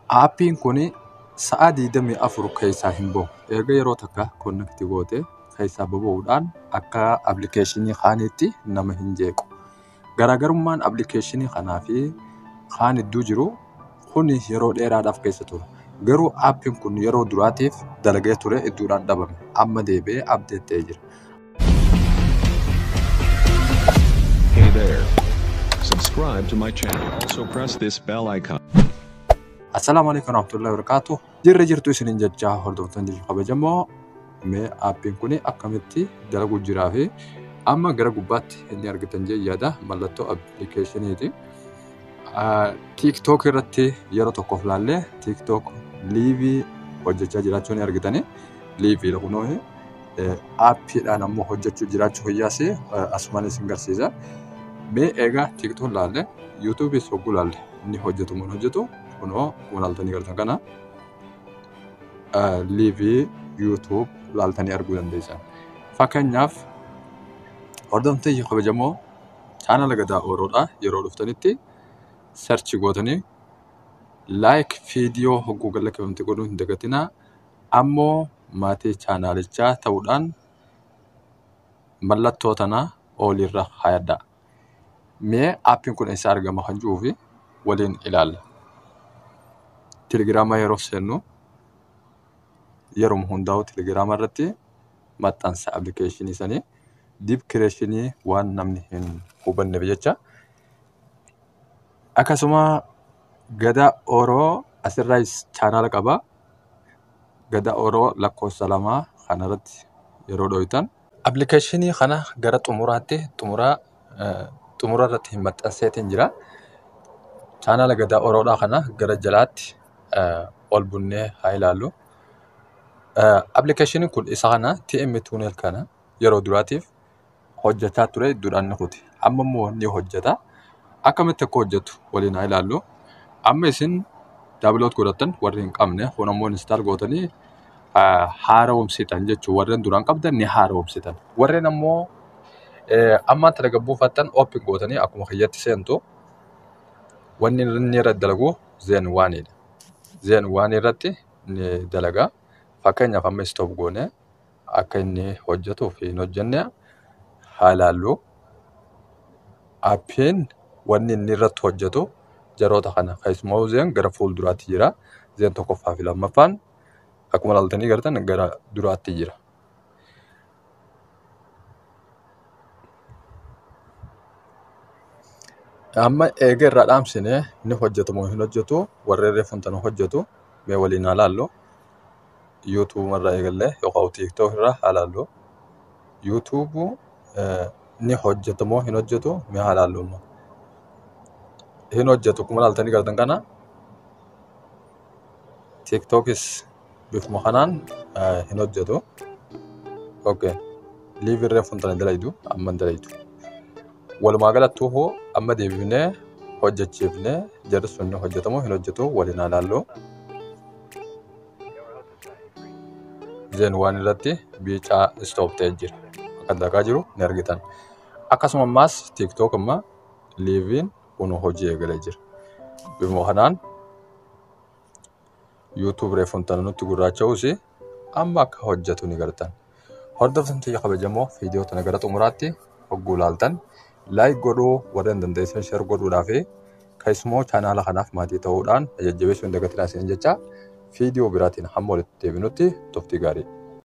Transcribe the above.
Aappiin kun sa'a 24 keessaa hin bahu. Erga yeroo takka connect goote keessaa bahuudhaan akka appilikeeshinii kaaniitti nama hin jeequ. Garaagarummaan appilikeeshinii kanaa fi kaan iddoo jiru kun yeroo dheeraadhaaf keessa tura. Garuu aappiin kun yeroo duraatiif dalagee ture iddoodhaan dhabame. Amma deebi'ee update ta'ee jira. Hey there. Subscribe to my channel. Also press this bell icon. Assalaamu alaikum warahmatullahi wabarakatuh. Jirra jirtu isiniin jechaa hordoftoonni kabajamoo, mee aappiin kun akkamitti dalaguu jiraa fi amma gara gubbaatti inni argitan jee yaada mallattoo appilikeeshiniiti. TikTok irratti yeroo tokkoof laallee TikTok live hojjechaa jiraachuu ni argitani. Live kunoo aappiidhaan ammoo hojjechuu jiraachuu hiyyaas asumaan isin garsiisa. Mee egaa TikTok laalle, YouTubeis hogguu laalle inni hojjetu moo hin hojjetu, kunoo akkuma laaltanii gartan kana live YouTube laaltanii arguu dandeessan. Fakkeenyaaf, hordoftoonni kabajamoo, chaanala Gadaa Ooroodha yeroo dhuftanitti search gootanii like viidiyoo hogguu gad godhuu hin dagatinaa. Ammoo maatii chaanaalichaa ta'uudhaan mallattoo tana olirra kaayadhaa. Mee aappiin kun eessa argama kan jiruu fi waliin ilaalla. Telegiraama yeroo seennu, yeroo hundaa'u telegiraama irratti maxxansa appilikeeshinii sanii diipkireeshinii waan namni hin hubanneef jecha. Akkasuma Gadaa Oroo asirraas chaanaala qaba. Gadaa Oroo lakkoofsa 2 kanarratti yeroo dho'itan. Appilikeeshinii kana gara xumuraatti xumura irratti hin maxxanseetiin jira. Chaanaala Gadaa Oroodhaa kana gara jalaatti ol bunnee haa ilaallu. Appilikeeshiniin kun isa kana TM Tunnel kana yeroo duraatiif hojjechaa ture, iddoodhaan ni kuti. Amma immoo ni hojjeta. Akkamitti akka hojjetu waliin haa ilaallu. Amma isin download godhattan warri hin qabne, kun ammoo install gootanii haaromsitan jechuudha. Warreen duraan qabdan ni haaromsitan. Warreen ammoo ammaan tana gabbuufattan open gootanii akkuma kiyyatti seentu. Wanni inni irratti dalagu Zen onedha. Zen one irratti ni dalaga. Fakkeenyaaf, amma stop goone akka inni hojjetuu fi hin hojjenne haa ilaallu. Aappiin wanni inni irratti hojjetu jaroota kana keessumaa Zen gara fuulduraatti jira. Zen tokkoffaa fi lammaffaan akkuma ilaaltanii gartan gara duraatti jira. Amma eega irraa dhaamsine ni hojjetu moo hin hojjetu, warreen reeffantan hojjetu mee waliin haa ilaallu. YouTube irraa eegallee yookaan TikTok irraa haa ilaallu. YouTube ni hojjetu moo hin hojjetu, mee haa ilaallu amma. Hin hojjetu, akkuma ilaaltanii gartan kana. TikTokis bifuma kanaan hin hojjetu. Okay. Live reeffantan dalaydu, amma hin dalaydu. Walumaa galattuu hoo amma deebifnee hojjechiifnee jarri sun ni hojjetamoo hin hojjetu waliin haa ilaallu. Zen one irratti biicaa stop ta'ee jira. Akka dalagaa jiru ni argitan. Akkasuma ammaas TikTok amma liveiin kun hojii eegalee jira. Bifuma kanaan YouTube reeffantan nutti gurraacha'us amma akka hojjetu ni gartan. Hordoftoonni kabajamoo, viidiyoo tana gara xumuraatti hogguu ilaaltan like godhuu, warreen dandeessan share godhuudhaa fi keessumoo chaanaala kanaaf maatii ta'uudhaan jajjabeessuu hin dagatinaa isin jecha, viidiyoo biraatiin hamma walitti deebinutti turtii gaarii.